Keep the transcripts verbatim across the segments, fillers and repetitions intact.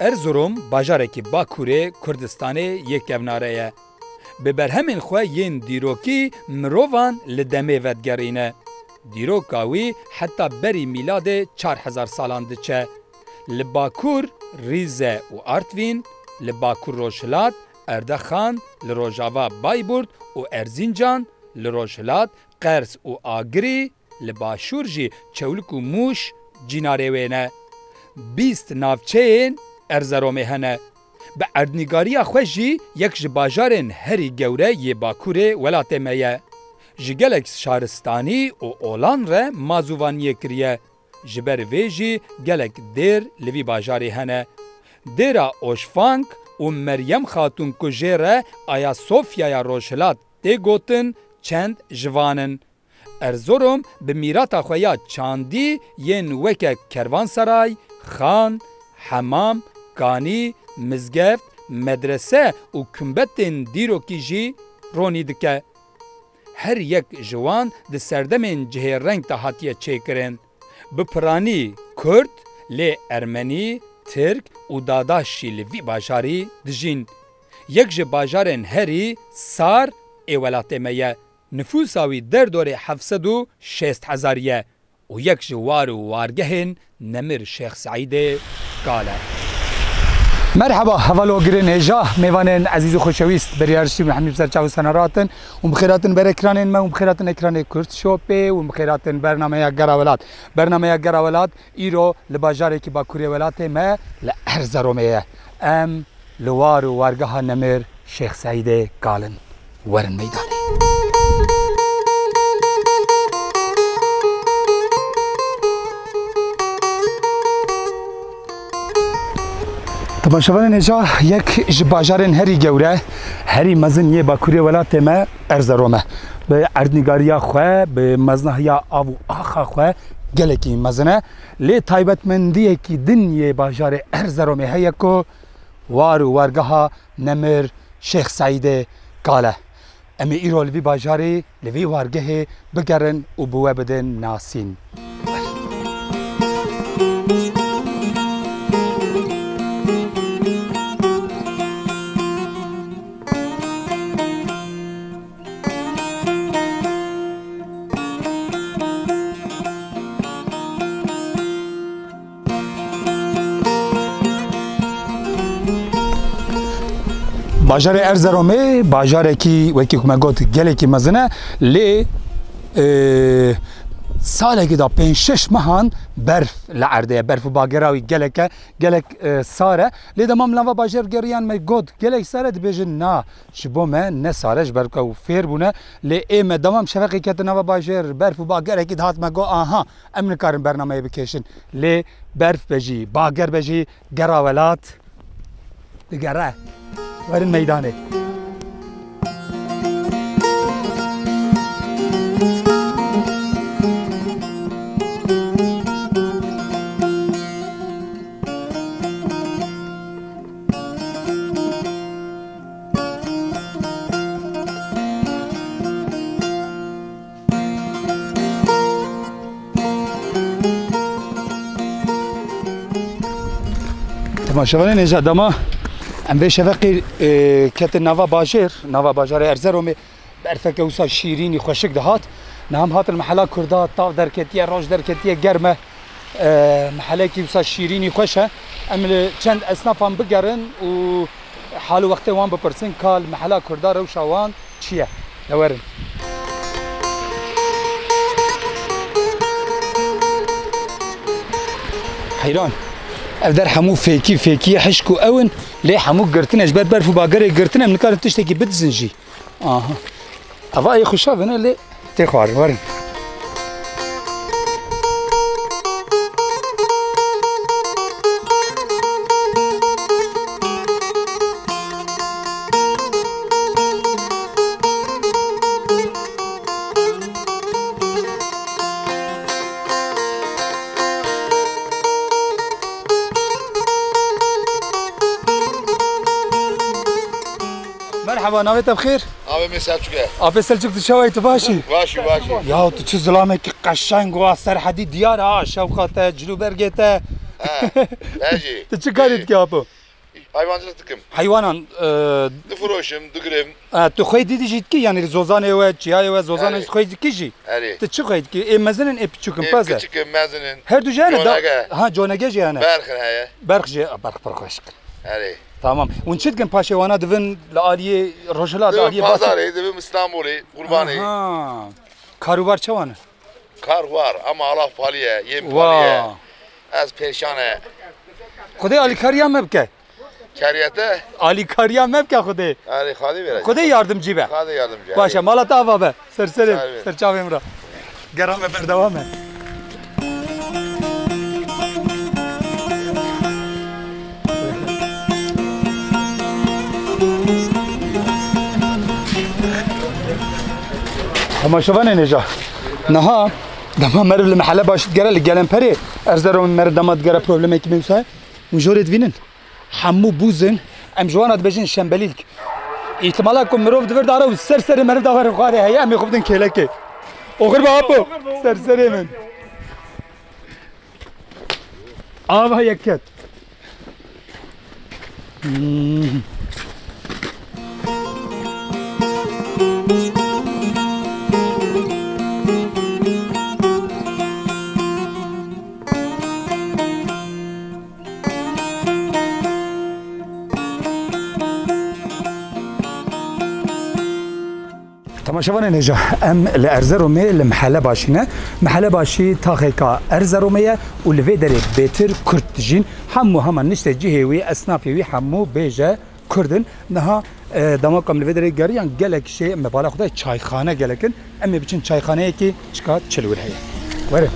Erzurum bajarekî Bakurê Kurdistanê yê kevnare ye. Bi berhemên xwe yên dîrokî mirovan li demê vedigerîne. Dîroka wî heta berî mîladê çar hezar salan diçe. Li Bakur Rîze û Artvîn, li Bakur Rojhilat Erdexan, li Rojava Bayburt û Erzîncan, li Rojhilat Qers û Agirî, li Başûr jî Çewlik û Mûş cînarê wê ne. Bîst navçeyên Erzeromê hene. Bi erdnîgariya xwe jî yek ji bajarên herî gewre yê Bakurê welatê me ye. Ji gelek şaristanî û olan re mazûvaniyê kiriye. Ji ber vê jî gelek dêr li vî bajarî hene. Dêra Oşfank û Meryem Xatûn ku jê re Ayasofyaya Rojhilat tê gotin, çend ji van in. Erzorom bi mîrata xwe ya çandî yên weke kervanseray, xan, hemam, kanî, mizgeft, medrese û kumbetên dîrokî jî ronî dike. Her yek ji wan di serdemên cihêreng de hatiye çêkirin. Bi piranî Kurd, lê Ermenî, Tirk û Dadaş jî li vî bajarî dijîn. Yek ji bajarên herî sar ê welatê me ye. Nifûsa wî derdorê heft sed û şêst hezar ye û yek ji war û wargehên Nemir Şêx Seîdê Kal e. Merheba, hevalogirên hêja, mêvanên ezîz û xweşewîst, berî her tiştî min hemî bi ser çav û sener hatin û bi xêr hatin ber ekranên me û bi xêr hatin ekranê Kurd Shopê û bi xêr hatin bernameya Gera Welat. Bernameya Gera Welat îro li bajarekî Bakurê welatê me li Erzeromê ye. Em li war û wargeha Nemir Şêx Seîdê Kal in. Werin meydanê. Temaşevanên hêja, yek ji bajarên herî gewre, herî mezin yê Bakurê welatê me Erzerom e. Bi erdnîgariya xwe, bi meznahiya av û axa xwe gelekî mezin e. Lê taybetmendiyekî din yê bajarê Erzeromê heye ku war û wargeha Nemir Şêx Seîdê Kal e. Em ê îro li vî bajarê, li vî wargehê bigerin û bi we bidin nasîn. Bajarê Erzeromê bajarekî, wekî ku me got, gelekî mezin e, lê, e, salekî de pênc şeş mehan berf li erdê ye. Berf û bagera wî gelek e, gelek, e, sar e. Lê dema min nava bajêr geriyan me got, gelek sar e, dibêjin na, ji bo me ne sar e, ji ber ku ew fêr bûne. Lê ê me dema min şeveqê ketin nava bajêr, berf û bagerekî dihat me got, aha, em nikarin bernameyê bikêşin. Lê berf be jî, bager be jî, Gera Welat digere. Werin meydanê. Temaşevanên hêja, dema em vê şeveqê, e, ketin nava bajêr, nava bajarê Erzeromê, berfeke wisa şîrînî xweşik dihat. Niha em hatin mehela Kurda, tav derketiye, roj derketiye, germ e. E, mehelekî wisa şîrînî xweş e. Em li çend esnafan bigerin û hal û wextê wan bipirsin ka li mehela Kurda rewşa wan çi ye. De werin. Heyran. Ev der hemû fêkî, fêkî hişk û ew in. Lê hemû girtine, ji ber berf û bagerê girtine, em nikarin tiştekî bidizin jî. Aha. Eva ê xweşa bine lê tê xwarin, werin. Merheba, navê te bi xêr? Navê min Selçuk e. Apê Selçuk, tu çawa yî, tu baş î? Baş î, baş î. Ya tu çi zilamekî qeşeng û a serhedî diyar ha, şewqa te, cilûbergê te. Ha, he jî. Tu çi karî dikî apo? Hayvancılık dikim. Heywanan, e, Difiroşim, digirim. E, tu xwê dîdî jî dikî, yanî zozanê we, çiyayê we, zozanê Erê. Xwê dikî jî? Erê. Tu çi xwê dikî? Ê mezin in, ê piçûk in, Ê pez e? Piçik in, mezin in. Her du jî hene da? Conege. Ha, conege jî hene. Berxin heye. Berx jî, berx pir xweşik. Erê. Tamam. Hûn çi dikin paşê wana divin li aliyê Rojhilat, Divin aliyê Batı? Pazarê, divin Îstanbulê, Qurbanê. Aha. Karûbar çawan e? Kar war, ama Allah palî ye, yên Wa. Palî ye. Ez pêşan e. Xwedê alîkariya me bike. Keriyete? Alîkariya me bike Xwedê. Erê, Xwedê vere. Xwedê yardimcî be. Xwedê yardimcî, Baş e, erê. Mala te ava be. Ser serê, Sağ ol. Ser çavê min re. Gera me berdewam e. Temaşevanê nêja. Niha dema meriv li mehele başî digere, li Gelemperê, Erzerom meriv dema digere problemekî me wisa ye. Hûn jorê divînin. Hemû bûz in, em ji wan re dibêjin şembelîlk. Îhtimala ku mirov di vir de re û ser serê meriv de were xwarê heye, em ê xwe bidin kêlekê. Oxir be apo, ser serê min. Ava yek ket. Hmm. Temaşevanên hêja, em li Erzeromê li Mehele Başî ne. Mehele Başî taxeka Erzeromê ye û li vê derê bêtir Kurd dijîn. Hemû hema nişte cihê wî, esnafê wî hemû bêje Kurd in. Niha, e, dema ku em li vê derê geriyan gelek şey me bala xwe de çayxane gelek in. Em ê biçin çayxaneyekê çika çil wir heye. Were.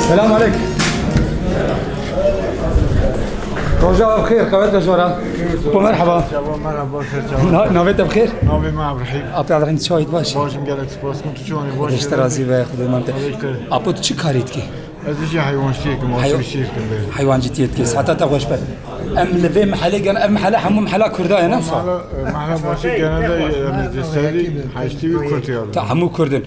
Selam aleyk. Roja xêr, qewet be jora. Bo merhaba. Merhaba, xêr çawa. Na-, navê te bi xêr? Navê me Ebrahîm. Apê Ebrahîm, çawa yî, baş? Başim, gelek spas kim, tu çawa yî, baş? Xwedê ji te razî be, Xwedê man te. Xwedê ji te. Apo, tu çi karî dikî? Ez jî heywancîtiyê dikim, Heywa-, aşûrîşiyê dikim, belê. Heywancîtiyê dikî. Belê. Seheta te xweş be. Em li vê mehelê gene, ev mehele hemû mehela Kurda ye, ne wisa? Mehela, e, mehela başî genelde, e, em li serî heştî wî Kurd ye. Ta hemû Kurd in. Belê.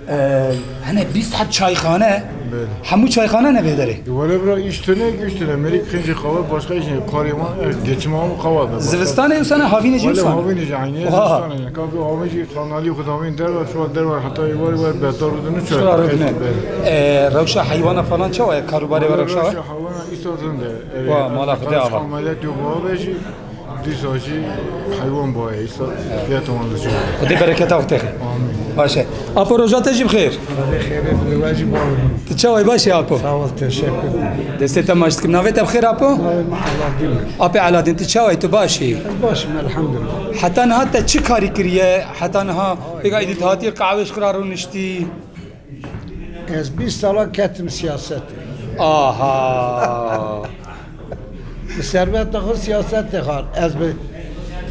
E, hene bîst heb çayxane, Belê. Hemû çayxane ne vê derê? E, wele bira, îş tune, güç tune. Merî qîncî qewa, başka iş ne. Karê wan, e, geçim wan qewa da. Zivistanê wisa ne, havînê jî wisa ne? Wele havînê jî eynî ye, Wa. Zivistanê ye. Ka bi havîn jî kanalî xwe davîn derve, şuwa derve heta êvarî wer betar rûdin û çay. Şuwa rûdine. Belê. E, rewşa heywana falan çawa ye? Karûbarê we Wele rewşa we? Rewşa heywana îsal rind e. E, Wa, mala Xwedê ava. Xemelet yok, wa be jî. Dîsa jî heywan baye, îsa fiyata wan diçe. Xwedê bereketa xwe têxe. Amîn. Baş e. Apo, roja te jî bi xêr. Xêrê, li we jî bavê min. Tu çawa yî, baş î apo? Sağ ol, teşekkür ederim. Destê te maç dikim. Navê te bi xêr apo? Navê min Aladîn e. Apê Aladîn, tu çawa yî, tu baş î? Ez baş im, elhamdülillah. Heta niha te çi karî kiriye? Heta niha pêka îdî tu hatî qehwê ji xwe re rûniştî? Ez bîst sala ketim siyasetê. Aha! Bi serveta xwe siyasetê xwar. Ez bi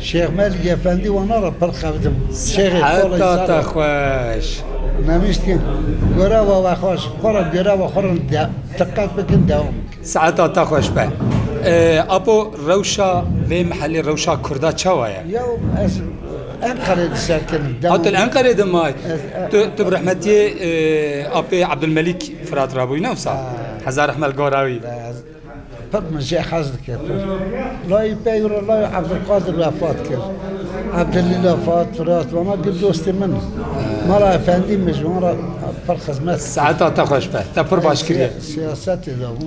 Şêx Melîk Efendî wana re pir xebitim. Şêxê Heta te xweş. Memişkin. Göreva we xweş. Xwe re göreva xwe re de-, diqqet bikin, devam bikin. Saeta te xweş be. E, apo, rewşa vê mehelê, rewşa Kurda çawa ye? Ya ez Enqerê diserkinim. Hatil Enqerê de may. Ez, e, Tu, tu bi rehmetiyê, e, apê Abdülmelik Fırat rabûyî, ne wisa? Ha. Hezar rehmet li gora wî. Ez, pir min jê hez dike, pir. Layî pey re layî Abdülkadir vefat kir. Abdülî vefat, Fırat, vana gil dostê min. Mala Efendî min ji wan re pir xizmet kir. Saeta te xweş be. Te pir baş kiriye. Siya-, siyasetê de bû.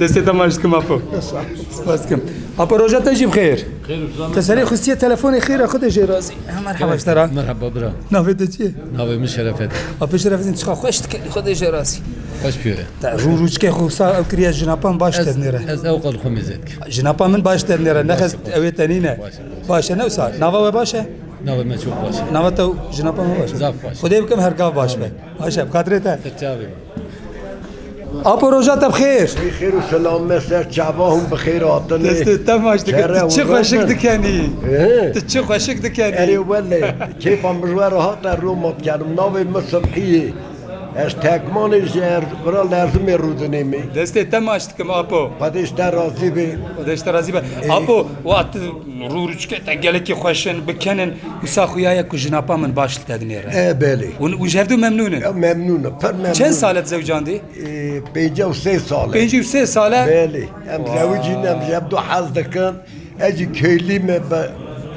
Destê te maç dikim, apo. Sağ ol. Spas dikim. Apo, roja te jî bi xêr. Xêr û selamet. Te serê xistiye telefonê, xêr e, Xwedê jê razî. Ha, merhaba ji te re. Merhaba bira. Navê te çi ye? Navê min Şerefet. Apo Şerefet, çiqa xweş dikenî, Xwedê jê razî. Xweş piyore. Te rû rûçikê xwe wisa ew kiriye, jinapa min baş tevnêre. Ez ew qal xwe mêze dikim. Jinapa min baş tevnêre, nexest ew ê te nîne. Baş e, baş e. Baş e, ne wisa? Nava we baş e? Nava me çok baş e. Nava te û jinapa min baş e? Zaf baş. Xwedê bikim her gav baş be. Baş e, bi xatirê te. Te çavê. Apo, roja te bi xêr. Xêr û selamet ser çava hûn bi xêr hatinê. Destê te maç dike. Kerre Tu çi û xweşik rêzin. Dikenî. He. Tu çi xweşik dikenî. Erê wele, kêfa min ji we re hate, roma dikerim. Navê min Sibhî ye. Ez tekmanê ji Er-, vira Lerzimê rûdinê me. Destê te maç dikim, Apo. Xwedê ji te razî be. Xwedê ji te razî be. Ê. Apo, wextê rû rûçikê te gelekî xweş in, bikenin, wisa xuya ye ku jinapa min baş li te dinêre. E, belê. Hûn, hûn ji hevdû memnûn in? Ya, memnûn im, pir memnûn im. Çend sal e tu zewcandî? Ê, pêncî û sê sal e. Pêncî û sê sal e? Belê. Em zewicîn, em ji hevdû hez dikin. Ez jî köylî me bi,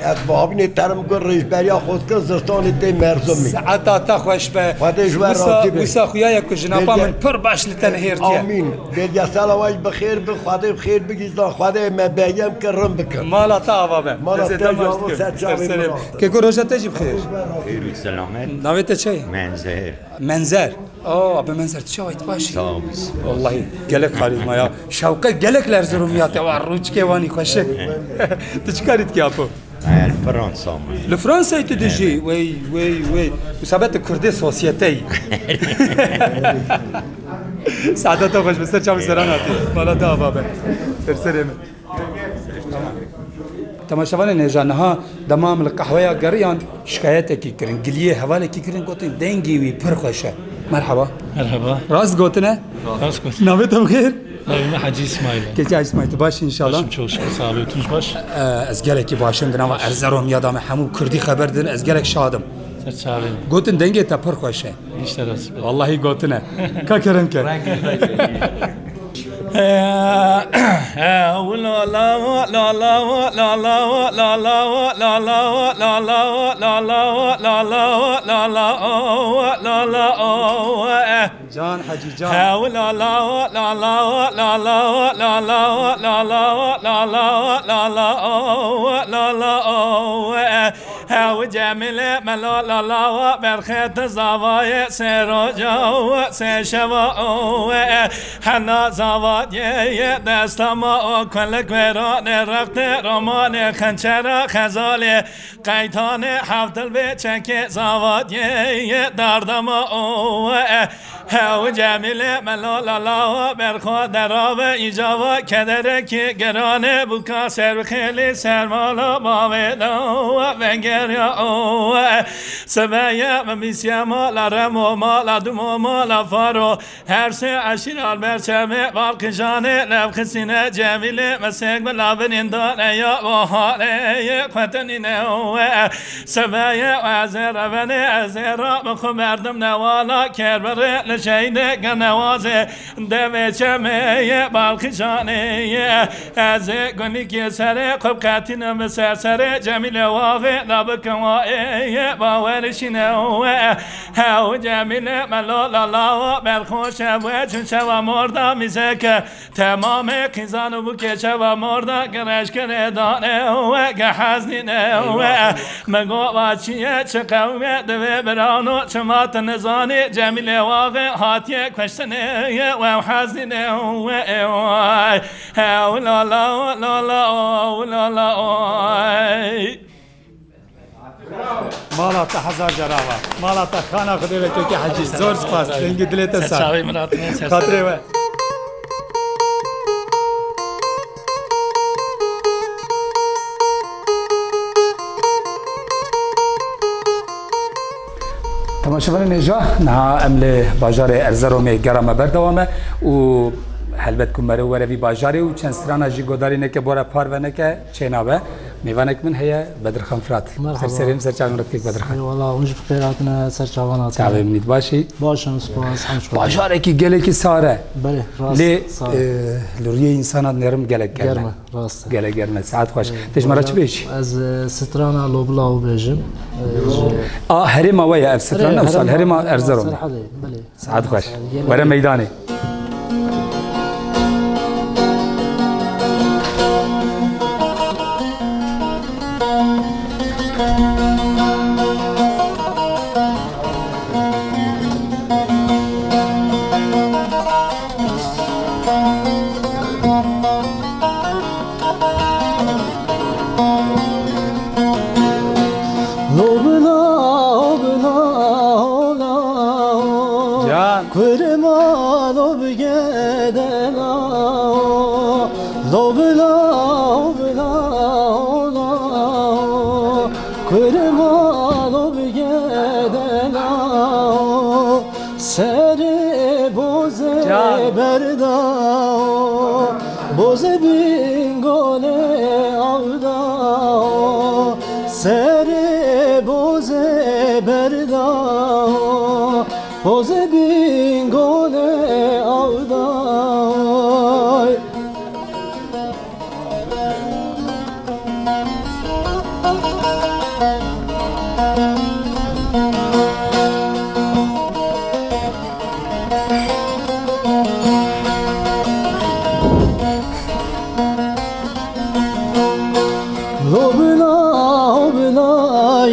ez bi havînê terim got rêjberiya xwe dikin, zistanê tê Merzimê. Saeta te xweş be. Xwedê ji we razî be. Wisa xuya ye ku jinapa min pir baş li te nihêrtiye. Amîn. Belgesela we jî bi xêr bi, Xwedê bi xêr bigihîzan, Xwedê me bêyem kir, rin bikin. Mala te ava be. Mala te jî ava, ser çavê min ava. Keko, roja te jî bi xêr. Xêr û selamet. Navê te çi ye? Menzer. Menzer. Oh, abi Menzer, tu çawa yî, tu baş î? Sağ ol. Wallahî, gelek harî ma ya. Şewqe gelek li Erzirom ya te wa rûçikê wanî xweşik. Tu çi karî dikî, Apo? Li Fransa me. Li Fransayê tu dijî? Evet. Wey, wey, wey. Wisa be tu kurdê sosyeteyî. Saeta te xweş be, ser çavê seran hatî. Mala te ava be. Ser serê min. Temaşevanên hêja, niha dema em li qehweya geriyan şikayetekî kirin, giliyê hevalekî kirin, gotin dengê wî pir xweş e. Merhaba. Merhaba. Rast gotine? Rast got. Navê te bi xêr? Navê min Hecî Îsmaîl e. Keçî Hecî Îsmaîl, tu baş î înşallah? Başim, çok şükür, sağ ol. Tu baş? Ee, ez gelekî baş im, di nava Erzeromya de me hemû kurdî xeber didin, ez gelek şad im. Ser çavê min. Gotin dengê te pir xweş e. Dîşte rast. Wallahî gotine. Ka kerem ke. Can Hecî can. Hew Cemîlê me la la la wa berxê tu zavayê sê roja we sê şeva we hena zavadiyê destama o kulik wêranê rextê romanê xençera xezalê qeytanê hevdil vê çekê zavadiyê dardama we. Hew Cemîlê me la la la wa berxwe derabe îcava kederekî giranê bûka ser xêlî sermala bavê da we vengeriya we. Sibeye min bîsiye mala remo mala dumo mala faro. Her sê eşîra berçemê balqijanê levxisîne Cemîlê me sêk bila binîndane ya baharê xwetinîne we. Sibeye ez ê revenê ez ê rabixwe merdim newala kêrbirê li şeydê genewazê. Devê çemê ye, balqî canê ye. Ez ê gunîkê serê xwe biqetînim bi ser serê Cemîlê Waxê da bikim wa ê ye, bawerişîne we. Hew Cemîlê me lo la la wa berxoşe we çû çewa morda mîzeke. Temamê qîzan û bûkê çewa morda gireşkirê dane we, ge heznîne we. Eyvah. Me go va çi ye, çi qewm e, divê birano, çima tu nizanî, Cemîlê Waxê hatiye kuştinê ye, we hezîne we, ê way. He, u la la, u la la, u la la, oy. Mala te hezar cara ava. Mala te xana Xwedê ve kekê Hecî. Zor spas. Dengê dilê te sağ. Ser çavê min hatine, ser Xatirê we. Temaşevanên hêja, niha em li bajarê Erzeromê gera me berdewam e û helbet ku meriv were vî bajarê û çend strana jî godarî neke, bora parve neke, çênabe. Mêvanek min heye, Bedirxan Firat. Merhaba. Ser serê min, ser çavên min re dikek, Bedirxan. Eyvallah, hûn jî bi xêr hatine, ser çavan hatine. Çavê min dît, baş î? Baş im, spas, hemşo. Bajarekî gelekî sar e. Belê, rast, sar e. Lê, e, li rûyê însana nêrm gelek germ e. Germ e, rast e. Gelek germ e. Saet xweş. E, te ji me re çi bêjî? Ez, e, strana Lobila û bêjim. E, ji A, herêma we ye ev strana, wisa li herêma Erzerom. Serhedê, belê. Saet xweş. Were meydanê. Lobla, obla, ola, o. Can. Kurban o bigedela, o. Lobla, obla, ola, o. Kurban o bigedela, o. Se- Berdao, boze bingole avdao, sere boze berdao, boze bingole avdao. Lobna, obna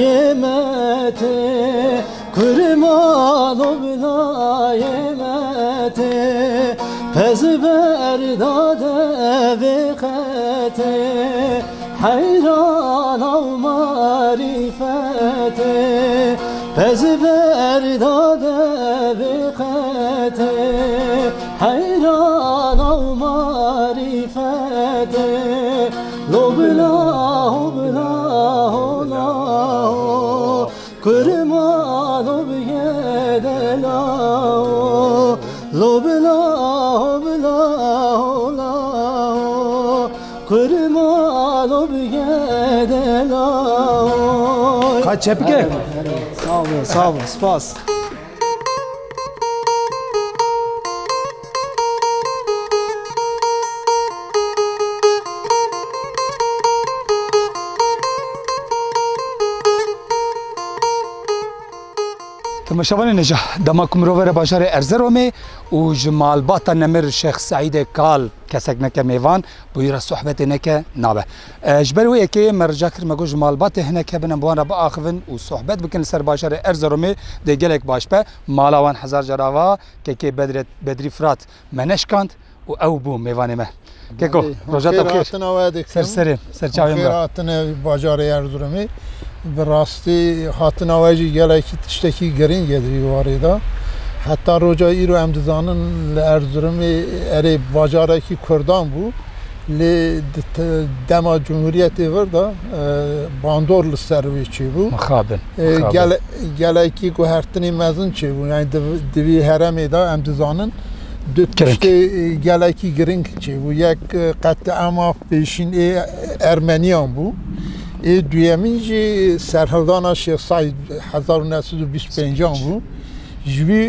yemete, kurma lobna yemete, pez berda devê qete, heyran ew marîfete, pez berda devê qete, heyran ew marîfete, lobna, obna, hona, ho. Kurma lobye de lao, lobla, obla, ho lao, kurma lobye de lao. Ka çepike. Sağ ol, sağ ol, spas. Temaşevanê nêja, dema ku mirov were bajarê Erzeromê û ji malbata nemir Şêx Seîdê Kal kesek neke mêvan, bi wî re sohbetê neke nabe. E, ji ber wê yekê me rica kir, me got ji malbatê hinek hebin, em bi wan re biaxivin û sohbet bikin li ser bajarê Erzeromê, dê gelek baş be. Mala wan hezar car ava, kekê Bedret-, Bedrî Firat me neşkand û ew bû mêvanê me. Keko, belê, roja te xêr bixêr. Hatina we dikim. Ser serê, ser çavên me. Xêr hatine bajarê Erzurumê. Bi rastî hatina we jî gelekî tiştekî girîng e di vî warê de. Heta roja îro em dizanin li Erzurumê erê bajarekî Kurdan bû. Lê di te-, dema Cumhuriyetê vir de, e, bandor li ser wê çêbû. Mixabin, e, mixabin. Gele-, gelekî guhertinê mezin çêbû. Yani di, di vî heremê de em dizanin du tiştê, e, gelekî giring çêbû. Yek, e, qetlîama pêşîn ê Ermeniyan bû. Ê duyemîn jî serhildana Şêx Seîd hezar û neh sed û bîst û pêncan bû. Ji wî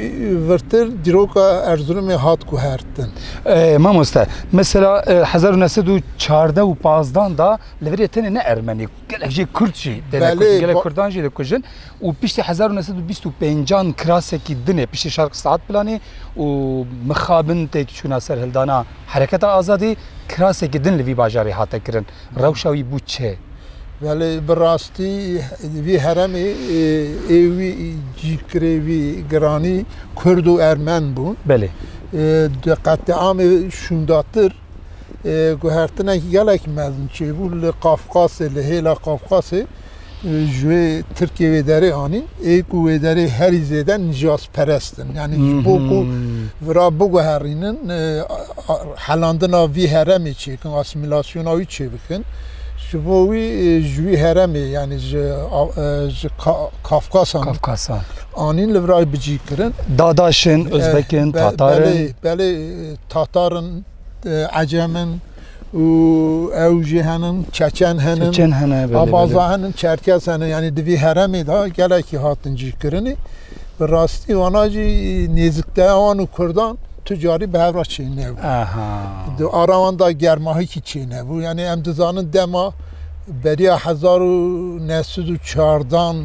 virtir dîroka Erzurumê hat guhertin. E, mamoste, mesela, e, hezar û neh sed û çardeh û pazdan da li virê tenê ne Ermenî, gelek jê Kurd jî têne kujin, gelek Kurdan jî dikujin. Û piştî hezar û neh sed û bîst û pêncan kirasekî din e, piştî şerq saet planê û mixabin têkçûna serhildana Hereketa Azadî, kirasekî din li vî bajarê hate kirin. Rewşa wî bû çi? Belê, bi rastî vî heremê, e, ê wî cîkirê wî giranî Kurd û Ermen bûn. Belê. E, di qetlîamê şûndatir, e, guhertinek gelek mezin çêbû li Qafqasê, li hêla Qafqasê, e, ji wê Tirkê wê derê anîn. Ê ku wê derê herî zêde nîjasperest in. Yani ji bo ku vira biguherînin, e, a, a, helandina vî heremê çêkin, asîmîlasyona wî çêbikin. Ji bo wî, e, ji wî heremê, yani ji, a, e, ji Ka-, Kafkasan Kafkasan. Anîn li vira bicî kirin. Dadaş in, e, Özbek in, be-, Tatar in. Belê, belê, e, Tatar in, e, Ecem in û ew jî henin, Çeçen henin, Çeçen hene, belê, Abaza belê. Henin, Çerkez henin. Yani di vî heremê de gelekî hatin cî kirinê. Bi rastî wana jî nêzîkteya wan û Kurdan tu carî bi hev re çênebû. Aha. Di ara wan de germahîkî çênebû. Yani em dizanin dema beriya hezar û neh sed û çardan, e,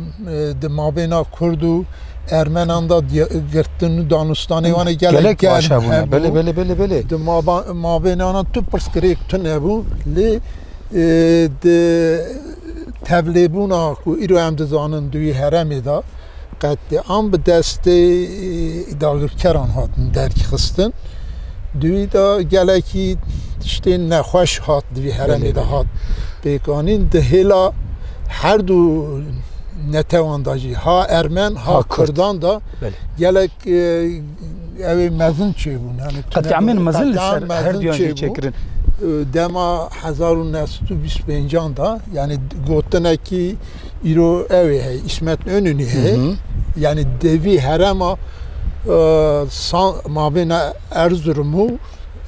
di mabêna Kurd û Ermenan de diya-, girtin û danûstanê wan ê gelek germ hebû. Gelek baş hebûne. Belê, belê, belê, belê. Di maba-, mabêna wan tu pirsgirêk tune bû. Lê, e, di tevlêbûna ku îro em dizanin di wî heremê de, qetlîam bi destê, e, dagirkeran hatin dergixistin. Di wî de gelekî tiştên nexweş hat di vî heremê de hat pêkanîn. Belê, belê. Di hêla her du netewan de jî, ha Ermen, ha Kurd. Ha Kurdan de, belê, gelek, e, ew ê mezin çêbûn. Yani qetlîamên mezin li ser her duyan jî çêkirin. E, dema hezar û neh sed û bîst û pêncan de, yani gotinekî îro ew ê heye, Îsmet Önünî heye. Hı hı. Yani di vî herema Ee, san, mabêna Erzurum û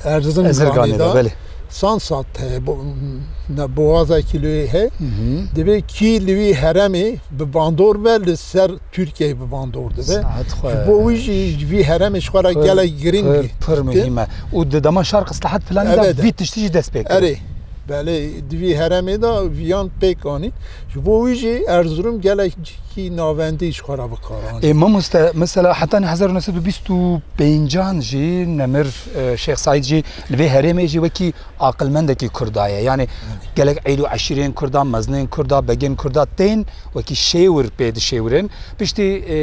Erzinganê Ezirganê de, de, belê. San sat heye, bo-, ne, boğazekî li wê heye. Hı hı. Divê kî li wî heremê bi bandor be, li ser Tirkiyeyê bi bandor dibe. Saet xwe. Ji bo wî jî ji vî heremê ji xwe re Pir, gelek girîng pir, e. Pir muhîm e. Û di dema Şarq Islahat Planî de Evet, evet. Vî tiştî jî dest pê kir. Erê, belê, di vî heremê de viyan pêk anî. Ji bo wî jî Erzurum gelek cîkî navendî ji xwe re bi kar anî. Ê, mamoste, mesela hetanî hezar û neh sed û bîst û pêncan jî Nemir, e, Şêx Seîd jî li vê herêmê jî wekî aqilmendekî Kurda ye. Yani Evet. gelek eîl û eşîrên Kurda, mezinên Kurda, begên Kurda tên wekî şêwir pê dişêwirin. Piştî, e,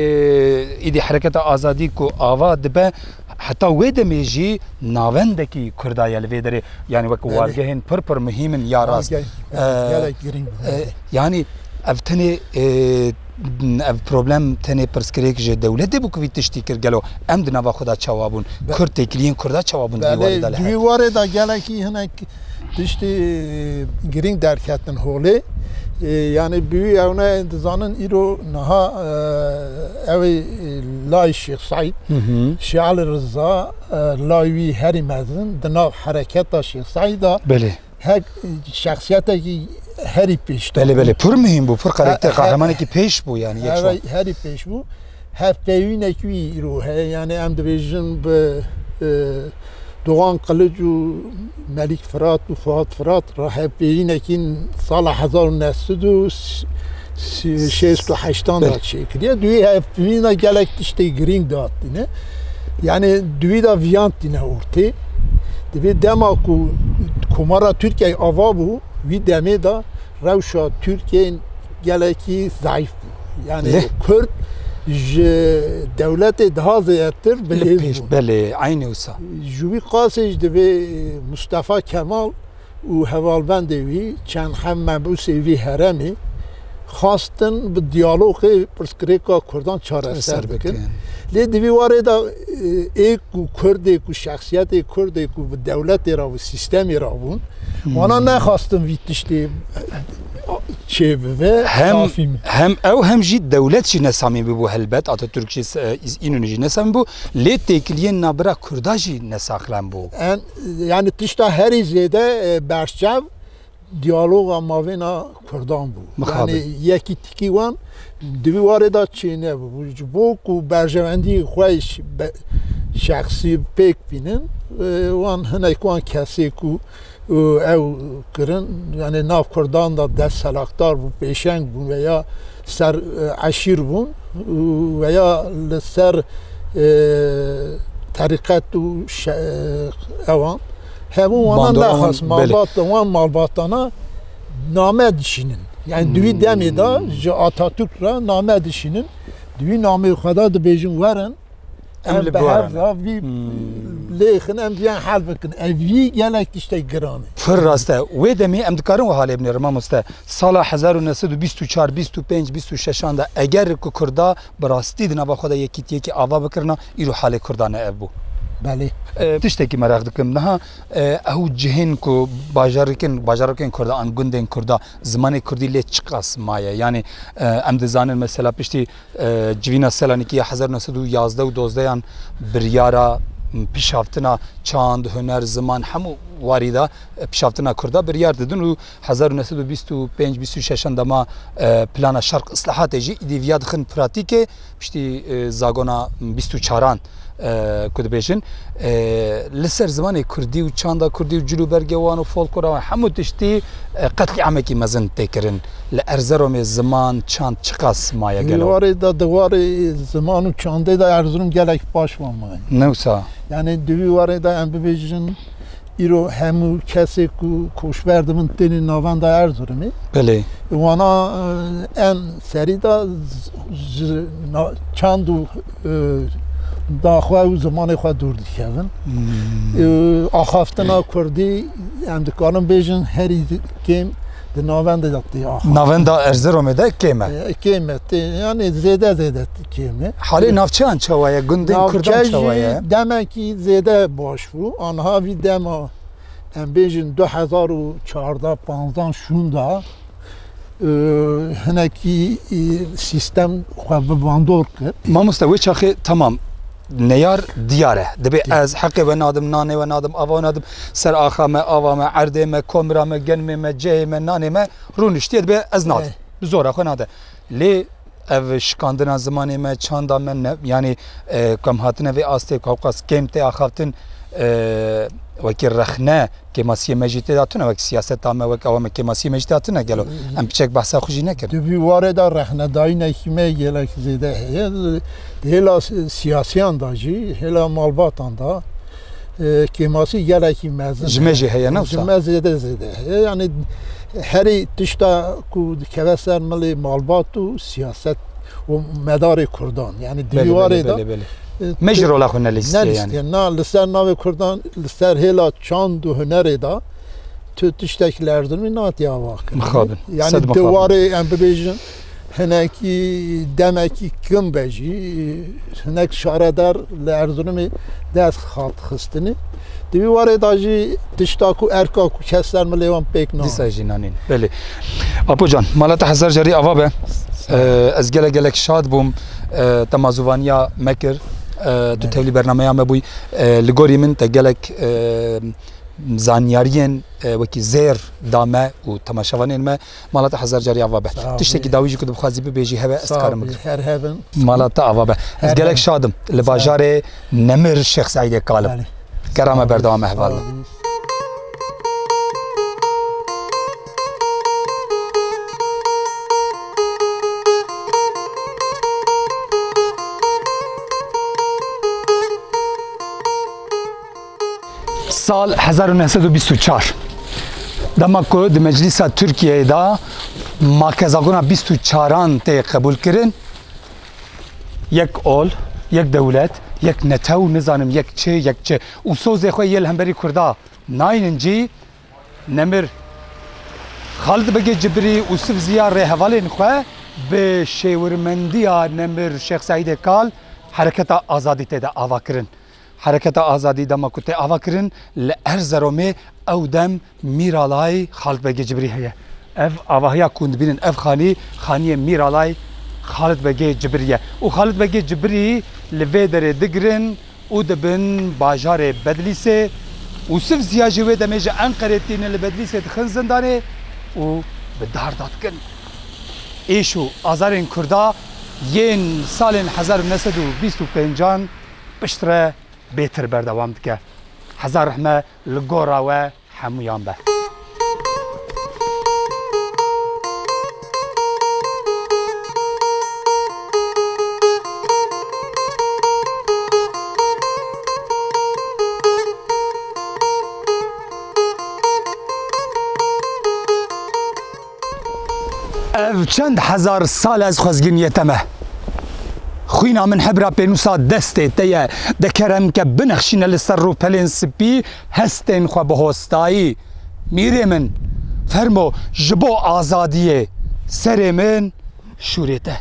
îdî hereketa azadî ku ava dibe, heta wê demê jî navendekî Kurda ye li vê derê. Yani wek Belê. wargehên pir pir muhîm in ya rast. Wargeh, E, gelek girîng bû. e, yani ev tenê, e, ev problem tenê pirsgirêk ji dewletê bû ku vî tiştî kir gelo? Em di nava xwe de çawa bûn? Be- Kurd têkiliyên Kurda çawa bûn di vî Belê, warê de li di vî her? warê de gelekî hinek tiştê, e, girîng derketin holê. E, yani bi wî ew ne dizanin îro niha, e, ew ê, e, lay Şêx Seîd, Hı hı. Şêx Elî Riza, e, lay wî herî mezin di nav hereketa Şêx Seîd de Belê. hek şexsiyetekî herî pêş de Belê, bû. belê. Pir muhîm bû, pir karakter, He, he, qehremanekî pêş bû yani, yek ji wan. herî, herî pêş bû. Hevpeyvînek wî îro heye, yani em dibêjin bi, e, Doğan Kılıç û Melik Fırat û Fuat Fırat re hevpeyvînekî sala hezar û neh sed û şêst û heştan de Belê. çêkiriye. Di wî hevpeyvîna gelek tiştê girîng de hatîne. Yani di wî de viyan tîne ortê. Divê dema ku Komara Tirkiyeyê ava bû, wî demê de rewşa Tirkiyeyê gelekî zeîf bû. Yani Lê? Kurd ji dewletê daha zêdetir bi Li hêz pêş, bûn. belê, eynî wisa. Ji wî qasê jî divê Mustafa Kemal û hevalbendê wî, çend heb mebûsê vî heremê xwestin bi diyalogê pirsgirêka Kurdan çareser Çareser bikin. bikin. Lê di vî warê de, e, ê ku Kurdê ku şexsiyetê Kurdê ku bi dewletê re, bi sîstemê re bûn, Hmm. wana nexwestin vî tiştê çêbibe, Hem, kafî me. hem ew hem jî dewlet jî nesamîn bibû helbet. Atatürk jî, e, îz-, înûnî jî nesamîn bû. Lê têkiliyên nabira Kurda jî nesaxlem bû. En, yani tişta herî zêde, e, berçav diyaloga mavêna Kurdan bû. Mixabin. Yani yekîtikî wan di vî warê de çênebû. Ji bo ku berjewendî xwe ş-, be-, şexsî pêk bînin, e, wan hinek wan kesê ku, e, ew kirin, yani nav Kurdan de destselakdar bû, pêşeng bûn veya ser, e, eşîr bûn, e, veya li ser, e, terîqet û şe-, e, ewan, hemû wana Bandor ewan, nexwest belê. malbat, wan malbatana name dişînin. Yani di wî Hmm. demê de ji Atatürk re name dişînin. Di wî namê xwe de dibêjin werin, Em em li bi hev biwaran. re vî Hmm. lêxin, em viyan hel bikin. Ev vî gelek tiştek giran e. Pir rast e. Wê demê em dikarin wiha lê binêrin, mamoste. Sala hezar û neh sed û bîst û çar, bîst û pênc, bîst û şeşan de eger ku Kurda bi rastî di nava xwe de yekîtiyekî ava bikirina, îro halê Kurda ne ev bû. Belê. E, tiştekî meraq dikim. Niha, e, ew cihên ku bajarikên, bajarokên Kurda an gundên Kurda zimanê Kurdî lê çiqas maye? Yani, e, em dizanin mesela piştî, e, civîna Selanikî ya hezar neh sed û yazdeh û dozdehan biryara, m, pişaftina çand, huner, ziman hemû warî de, e, pişaftina Kurda biryar didin û hezar û neh sed û bîst û pênc bîst û şeşan dema, e, plana Şarq Islahatê jî îdî viya dixin pratîkê, piştî, e, zagona bîst û çaran, e, ku dibêjin, e, li ser zimanê Kurdî û çanda Kurdî û cil û bergê wan û folklora wan hemû tiştî, e, qetlîamekî mezin tê kirin. Li Erzeromê ziman, çand çiqas maye Di gelo? warê de, di warê ziman û çandê de Erzurum gelek paş ve maye. Ne wisa? Yani di wî warê de em bibêjin, Îro hemû kesê ku koçber dibin tênê navenda Erzurumê. Belê. Wana, e, en serî de z-, ji na-, çand û, e, da xwe û zimanê xwe dûr dikevin. Hmm. E, axaftina Kurdî, em dikarin bêjin herî kêm di navendê de tê axaftin. Navenda Erzurumê de kêm e? E, kêm e. Tê, yani zêde zêde kêm e. Halê navçeyan çawa ye? Gundên Kurdan çawa ye? Navçe jî demekî zêde baş bû. Anha vî dema em bêjin du hezar û çardeh panzdeh şûnda, e, hinekî, e, sîstem xwe bi bandor kir. Mamoste, wê çaxê tamam, Neyar diyar e. Dibê ez heqê we nadim, nanê we nadim, ava we nadim, ser axa me, ava me, erdê me, komira me, genimê me, cehê me, nanê me, rûniştiye dibê ez nadim. Bi zora xwe nade. Lê ev şikandina zimanê me, çanda me, ne, yanî, e, ku em hatine vê astê, ku hewqas kêm tê axaftin, e, wekî rexne, kêmasiyê me jî tê de tune, wek siyaseta me, wek awa me, kêmasiyê me jî tê de tune gelo. Em piçek behsa xwe jî nekirin. Di vî warê de rexnedayînekî me gelek zêde heye. Di hêla si-, siyasiyan de jî, hêla malbatan de, e, kêmasî gelekî mezin heye. Ji me jî heye, ne wisa? Ji me zêde zêde heye. Yanî herî tişta ku dikeve ser milê malbat û siyaset û medarê Kurdan. Yanî di vî warê de, belê, belê. E, me jî rola xwe nelîstiye yanî. Nelîstiye. Na, li ser navê Kurdan, li ser hêla çand û hunerê de tu tiştekî li Erzurumê natiye ava kirin. Mixabin. Yanî di warê em bibêjin, hinekî demekî kin be jî, hinek şaredar li Erzurumê dest hat xistinê. Di vî warê de jî tişta ku erka ku kes ser milê wan pêk nayê. Dîsa jî nanîn. Belê. Apo can, mala te hezar carî ava be. Sağ ol. Ee, ez gelek gelek şad bûm. Ee, te mazûvaniya me kir. Ee, tu tevlî bernameya me bûyî. Ee, li gorî min te gelek, ee, zanyariyên, e, wekî zêr da me û temaşevanên me. Mala te hezar carî ava be. Sağ ol. Tiştekî dawî jî ku tu bixwazî bibêjî hebe, ez dikarim bigirim. Sağ ol, her hebin. Mala te ava be. Ez gelek şad im. Li bajarê Nemir Şêx Seîdê Kal im. Belê. Gera me berdewam e hevalno. Sağ ol. Sal hezar û neh sed û bîst û çar. Dema ku di Meclîsa Tirkiyeyê de makezagona bîst û çaran tê qebûlkirin, yek ol, yek dewlet, yek netew, nizanim yek çi, yek çi. Û sozê xwe yê li hemberî Kurda naynin cî, Nemir Xalid Begê Cibirî û Sif Ziya rêhevalên xwe bi şêwirmendiya Nemir Şêx Seîdê Kal Hereketa Azadî tê de ava kirin. Hereketa Azadî dema ku tê ava kirin, li Erzeromê ew dem Mîralay Xalid Begê Cibirî heye. Ev avahiya ku hûn dibînin, ev xanî, xaniyê Mîralay Xalid Begê Cibirî ye. Û Xalid Begê Cibirî li vê derê digirin û dibin bajarê Bedlîsê. Û Sif Ziya jî wê demê ji Enqerê tînin, li Bedlîsê dixin zindanê û bi dar dadikin. Êş û azarên Kurda yên salên hezar û neh sed û bîst û pêncan piştre bêtir berdewam dike. Hezar rehme li gora we hemûyan be. Ev çend hezar sal ez xwezgîn yeteme. Xwîna min hebra pênûsa destê te ye. De kerem ke binexşîne li ser rûpelên spî hestên xwe bi hostayî. Mîrê min, fermo ji bo azadiyê serê min şûrê te.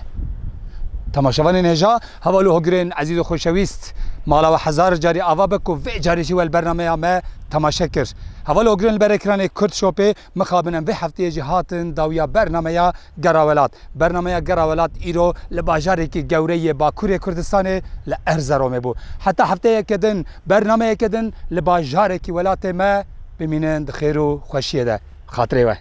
Temaşevanên hêja, heval û hogirên ezîz û xoşewîst, mala we hezar carî ava be ku vê carê jî we li bernameya me temaşe kir. Heval û hogirên li ber ekranê Kurd Shopê, mixabin em vê hefteyê jî hatin dawiya bernameya Gera Welat. Bernameya Gera Welat îro li bajarekî gewre yê Bakurê Kurdistanê li Erzeromê bû. Heta hefteyeke din, bernameyeke din li bajarekî welatê me bimînin di xêr û xweşiyê de. Xatirê we.